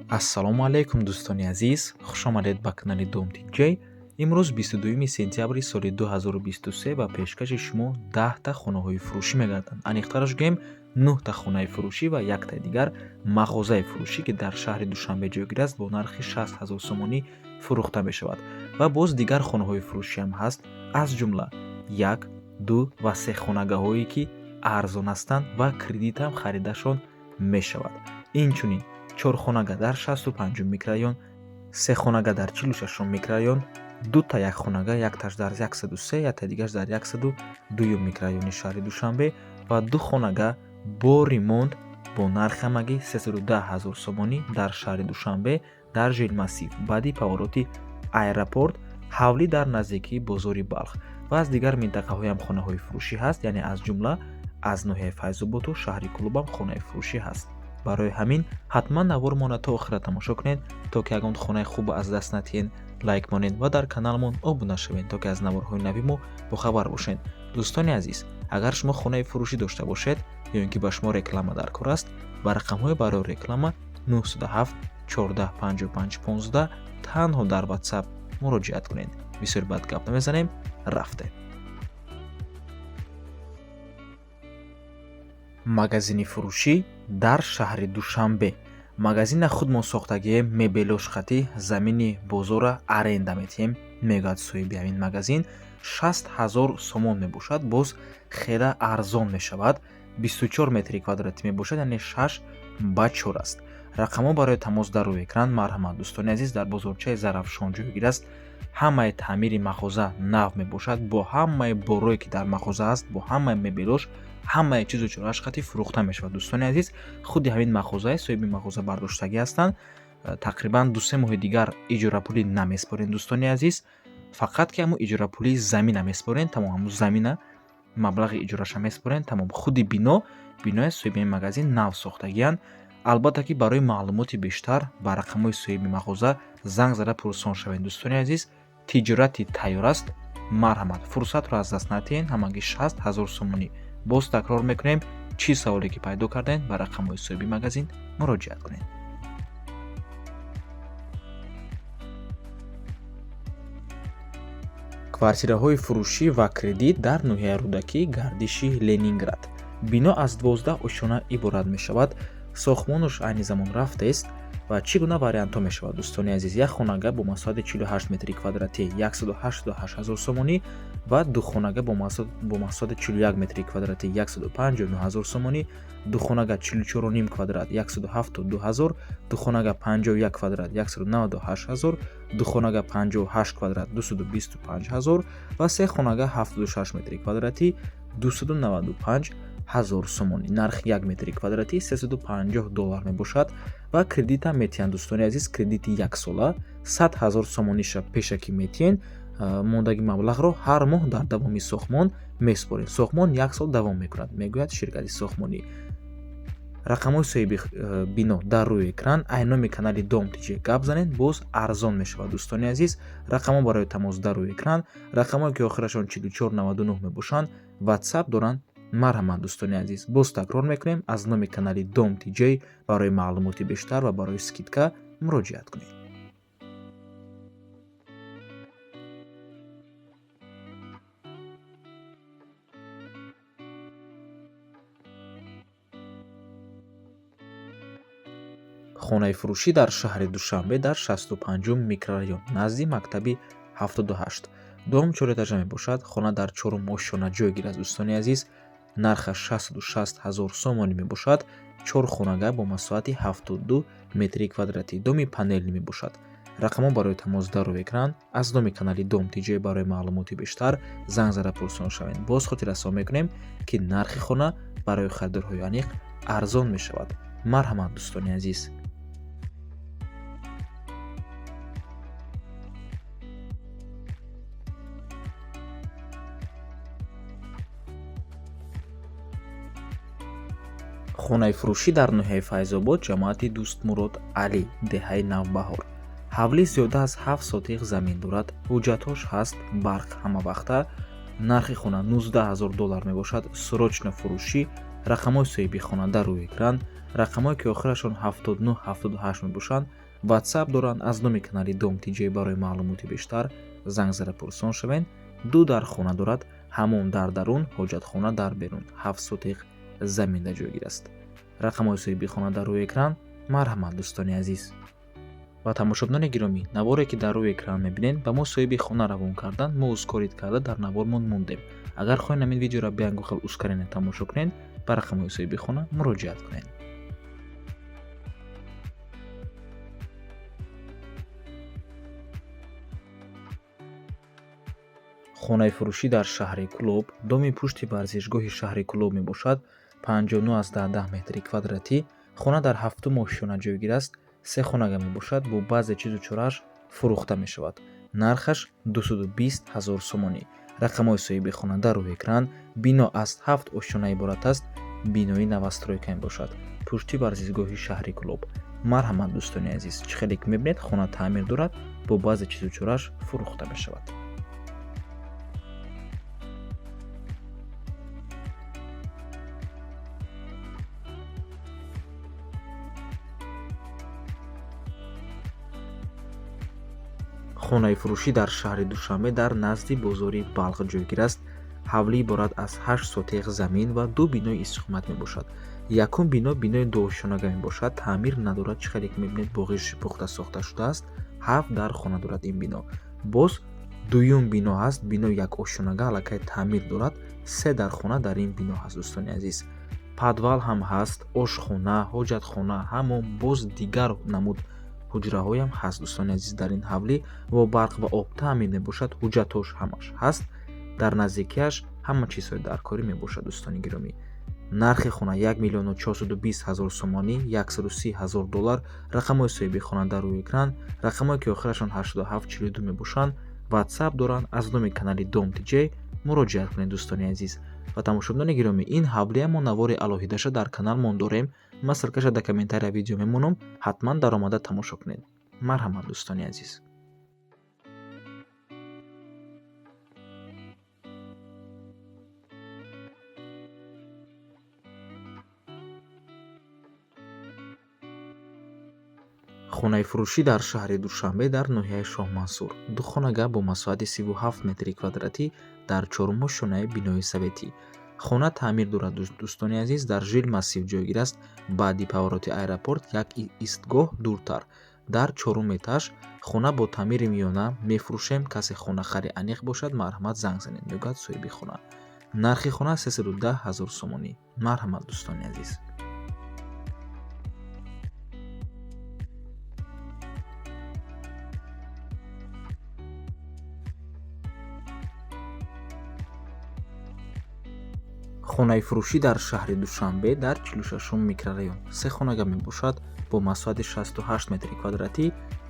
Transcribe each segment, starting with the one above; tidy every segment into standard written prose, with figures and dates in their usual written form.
Ассалому алайкум, дӯстони азиз, хушомадед ба канали Дом Тиҷей. Имрӯз 22 сентябри соли 2023 ба пешкаши шумо 10та хонаҳои фурӯшӣ мегарданд. Аниқтараш гӯем, 9та хонаи фурӯшӣ ва яктаи дигар мағозаи фурӯшӣ, ки дар шаҳри Душанбе ҷойгир аст, бо нархи 60 ҳазор сомонӣ фурӯхта мешавад. Ва боз дигар хонаҳои фурӯшиам ҳаст, аз ҷумла як, ду ва се хонагаҳое, ки арзон ҳастанд ва кредитам харидашон мешавад. Инчунин чорхонага дар 65-ум микрорайон, сехонага дар 46-ум микрорайон, дута якхонага, якташ дар 103, якта дигараш дар 102-юм микрорайони шаҳри Душанбе ва ду хонага бо ремонт бо нархи ҳамагӣ 310 ҳазор сомонӣ дар шаҳри Душанбе, дар Жилмассив, баъди повороти аэропорт, ҳавлӣ дар наздикии бозори Балх. Ва аз дигар минтақаҳоям хонаҳои фурӯшӣ ҳаст, яъне аз ҷумла аз ноҳияи Файзоботу шаҳри Кӯлобам хонаи фурӯшӣ ҳаст. Барои ҳамин ҳатман навормона то охира тамошо кунед, то ки ягон хонаи хуб аз даст натиҳед. Лайк монед ва дар каналмон обуна шавед, то ки аз наворҳои нави мо бохабар бошед. Дӯстони азиз, агар шумо хонаи фурӯшӣ дошта бошед ё ин ки ба шумо реклама дар кор аст, ба рақамҳои барои реклама 907 14 55 15 танҳо дар WhatsApp муроҷиат кунед. Бисёр бад гап намезанем, рафтем. Магазини фурӯшӣ дар шаҳри Душанбе. Магазина худмон сохтагием, мебелош хатӣ, замини бозора аренда метиҳем, мегӯяд соҳиби ҳамин магазин. 60 ҳазор сомон мебошад, боз хела арзон мешавад. 24 метри квадратӣ мебошад, яъне 6 ба 4 аст. Рақамҳо барои тамос дар рӯи экран. Марҳамат, дӯстони азиз, дар бозорчаи Зарафшон ҷойгир аст. Ҳамаи таъмири мағоза нав мебошад, бо ҳамаи борое, ки дар мағоза аст, бо ҳамаи мебелош, ҳамаи чизу чорааш хати фурӯхта мешавад. Дӯстони азиз, худи ҳамин мағозаи соҳиби мағоза бардоштагӣ ҳастанд. Тақрибан 2-се моҳи дигар иҷорапулӣ намеспорем, дӯстони азиз, фақат ки ҳамун иҷорапулии замина меспорем, тамом, ҳамун замина маблағи иҷораша меспорем, тамом. Худи бино, бинои соҳиби ин магазин нав сохтагиянд. Албатта ки барои маълумоти бештар ба рақамҳои соҳиби мағоза занг зада пурсон шавед. Дӯстони азиз, тиҷорати тайёр аст, марҳамат, фурсатро аз даст натиҳед. Ҳамагӣ 60 ҳазор сомонӣ. Боз такрор мекунем, чӣ саволе ки пайдо кардем, ба рақамҳои соҳиби магазин муроҷиат кунед. Квартираҳои фурӯшӣ ва кредит дар ноҳияи Рӯдакӣ, гардиши Ленинград. Бино аз 12 ошёна иборат мешавад. Сохтмонаш айни замон рафтааст. Ва чӣ гуна вариантҳо мешавад, дӯстони азиз? Як хонага бо масоҳати 48 метри квадратӣ 188 ҳазор сомонӣ ва ду хонага бо масоҳати 41 метри квадратӣ 159 ҳазор сомонӣ, ду хонага 44,5 квадрат 172 ҳазор, ду хонага 51 квадрат 198 ҳазор, ду хонага 58 квадрат 225 ҳазор ва се хонага 76 метри квадратӣ 295 ҳазор сомонӣ. Нархи 1 метри квадратӣ 350 доллар мебошад ва кредитам метиҳанд, дӯстони азиз. Кредити яксола, 100 ҳазор сомониша пешакӣ метиҳен, мондаги маблағро ҳар моҳ дар давоми сохтмон месупорем. Сохтмон як сол давом мекунад, мегӯяд ширкати сохтмонӣ. Рақамҳои соҳиби бино дар рӯи экран. Ай номи канали Дом Тиҷе гап занед, боз арзон мешавад, дӯстони азиз. Рақамҳо барои тамос дар рӯи экран. Рақамҳое, ки охирашон 4499 мебошанд, WhatsApp доранд. Марҳамат, дӯстони азиз, боз такрор мекунем, аз номи канали Дом Тиҷей барои маълумоти бештар ва барои скидка муроҷиат кунед. Хонаи фурӯшӣ дар шаҳри Душанбе, дар 65-ум микрорайон, назди мактаби 78. Дом чорэтажа мебошад. Хона дар чорум ошёна ҷойгир аст, дӯстони азиз. Нархаш 660 ҳазор сомонӣ мебошад. Чор хонага бо масоҳати 72 метри квадратӣ, доми панелӣ мебошад. Рақамҳо барои тамос дар рӯи экран. Аз номи канали Дом Тиҷей барои маълумоти бештар занг зада пурсон шавед. Боз хотиррасон мекунем, ки нархи хона барои харидорҳои аниқ арзон мешавад. Марҳамат, дӯстони азиз. Хонаи фурӯшӣ дар ноҳияи Файзобод, ҷамоати Дӯстмурод Алӣ, деҳаи Навбаҳор. Ҳавлӣ зиёда аз 7 сотиқ замин дорад, ҳуҷҷатҳош ҳаст, барқ ҳамавақта. Нархи хона 19 ҳазор доллар мебошад. Срочно фурӯшӣ. Рақамҳои соҳиби хона дар рӯи экран, рақамҳое ки охирашон 79 78 мебошанд, WhatsApp доранд. Аз номи канали Дом ТҶ барои маълумоти бештар занг зада пурсон шавед. Ду дар хона дорад, ҳамом дар дарун, ҳоҷатхона дар берун. 7 сотиқ заминда ҷойгир аст. Рақамҳои соҳиби хона дар рӯи экран. Марҳамат, дӯстони азиз. Ва тамошобинони гиромӣ, наворе ки дар рӯи экран мебинед, ба мо соҳиби хона равон кардан, мо ускорить карда дар навормон мондем. Агар хоҳед ҳамин видеоро биангу хел ускоренно тамошо кунед, ба рақамҳои соҳиби хона муроҷиат кунед. Хонаи фурӯшӣ дар шаҳри Кӯлоб, доми пушти варзишгоҳи шаҳри Кӯлоб мебошад, 59,10 метри квадратӣ. Хона дар ҳафтум ошёна ҷойгир аст, се хонага мебошад, бо баъзе чизу чорааш фурӯхта мешавад. Нархаш 220 000 сомонӣ. Рақамҳои соҳиби хона дар рӯи экран. Бино аз 7 ошёна иборат аст, бинои новостройка мебошад, пушти варзишгоҳи шаҳри Кӯлоб. Марҳамат, дӯстони азиз, чӣ хеле ки мебинед, хона таъмир дорад, бо баъзе чизу чорааш фурӯхта мешавад. Хонаи фурӯшӣ дар шаҳри Душанбе дар назди бозори Балх ҷойгир аст. Ҳавлӣ иборат аз 8 сотиқ замин ва 2 бинои истиқомат мебошад. Якум бино бинои дуошёнага мебошад, таъмир надорад, чӣ хеле ки мебинед, боғи пухта сохта шудааст. 7 дар хона дорад ин бино. Боз дуюм бино ҳаст, бино як ошёнага, аллакай таъмир дорад, 3 дар хона дар ин бино ҳаст, дӯстони азиз. Подвал ҳам ҳаст, ошхона, ҳоҷатхона, ҳамон боз дигар намуд ҳуҷраҳоям ҳаст, дӯстони азиз. Дар ин ҳавлӣ бо барқ ва об таъмин мебошад, ҳуҷҷатҳош ҳамаш ҳаст, дар наздикиаш ҳама чизҳои даркорӣ мебошад, дӯстони гиромӣ. Нархи хона 1 420 000 сомонӣ, 130 000 доллар. Рақамҳои соҳиби хона дар рӯи экран, рақамҳое ки охирашон 87 42 мебошанд, WhatsApp доранд. Аз номи канали Дом ТҶ муроҷиат кунед, дӯстони азиз. Ва тамошобинони гиромӣ, ин ҳавлия мо навори алоҳидаша дар каналмон дорем. Ман ссылкаша дар комментария видео мемонам, ҳатман даромада тамошо кунед. Марҳамат, дӯстони азиз. Хонаи фурӯшӣ дар шаҳри Душанбе дар ноҳияи Шоҳмансур, ду хонага бо масоҳати 37 метри квадратӣ дар чорум ошёнаи бинои советӣ. Хона таъмир дорад, дӯстони азиз, дар жилмассив ҷойгир аст, баъди повороти аэропорт як истгоҳ дуртар. Дар чорум этаж хона бо таъмири миёна мефурӯшем. Касе хонахари аниқ бошад, марҳамат занг занед, мегӯяд соҳиби хона. Нархи хона 310 000 сомонӣ. Марҳамат, дӯстони азиз. Хонаи фурӯшӣ дар шаҳри Душанбе дар 46 микрорайон, се хонага мебошад бо масоҳати 68 метри квадратӣ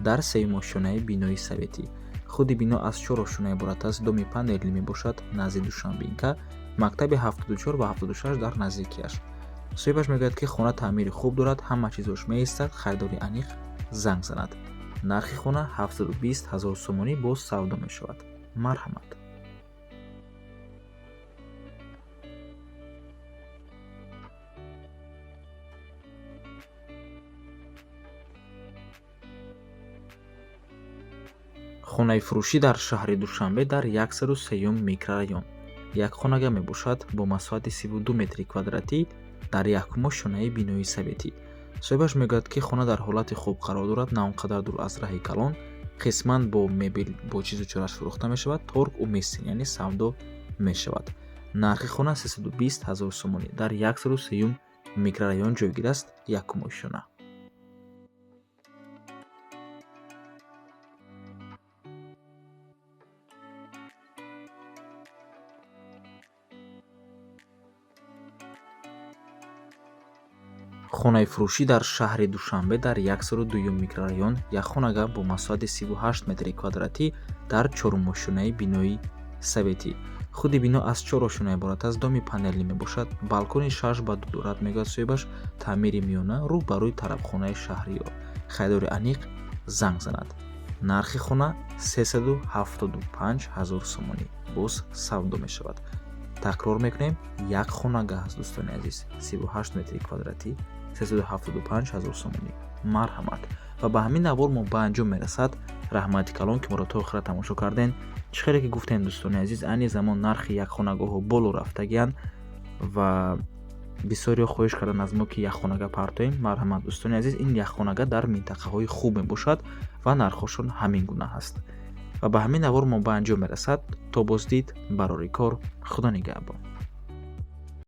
дар сеюм ошёнаи бинои советӣ. Худи бино аз 4 ошёна иборат аст, доми панелӣ мебошад, назди Душанбинка, мактаби 74 ва 76 дар наздикиаш. Соҳибаш мегӯяд, ки хона таъмири хуб дорад, ҳама чизош меистад, харидори аниқ занг занад. Нархи хона 720 000 сомонӣ боз савдо мешавад. Марҳамат. Хонаи фурӯшӣ дар шаҳри Душанбе дар 103 микрорайон, як хонага мебошад бо масоҳати 32 метри квадратӣ дар якум ошёнаи бинои советӣ. Соҳибаш мегӯяд, ки хона дар ҳолати хуб қарор дорад, на он қадар дур аз раҳи калон, қисман бо мебел, бо чизу чорааш фурӯхта мешавад, торг уместен, яъне савдо мешавад. Нархи хона 320 000 сомонӣ, дар 103 микрорайон ҷойгир аст, якум ошёна. Хонаи фурӯшӣ дар шаҳри Душанбе дар 102 микрорайон, як хонага бо масоҳати 38 метри квадратӣ дар чорум ошёнаи бинои советӣ. Худи бино аз 4 ошёна иборат аст, доми панелӣ мебошад, балкони 6 ба 2 дорад, мегӯяд соҳибаш, таъмири миёна, рӯ ба рӯи тарабхонаи Шаҳриёр. Харидори аниқ занг занад. Нархи хона 375 000 сомонӣ, боз савдо мешавад. Такрор мекунем, як хонага ҳаст, дӯстони азиз, 38 метри квадратӣ, 375 ҳазор сомонӣ. Марҳамат. Ва ба ҳамин навор мо ба анҷом мерасад. Раҳмати калон, ки моро то охира тамошо кардем. Чӣ хеле ки гуфтем, дӯстони азиз, айни замон нархи якхонагоҳҳо боло рафтагианд ва бисёриҳо хоҳиш карданд аз мо, ки якхонага партоем. Марҳамат, дӯстони азиз, ин якхонага дар минтақаҳои хуб мебошад ва нархҳошон ҳамин гуна ҳаст. Ва ба ҳамин навор мо ба анҷом мерасад. То боздид, барори кор, Худо нигаҳбон.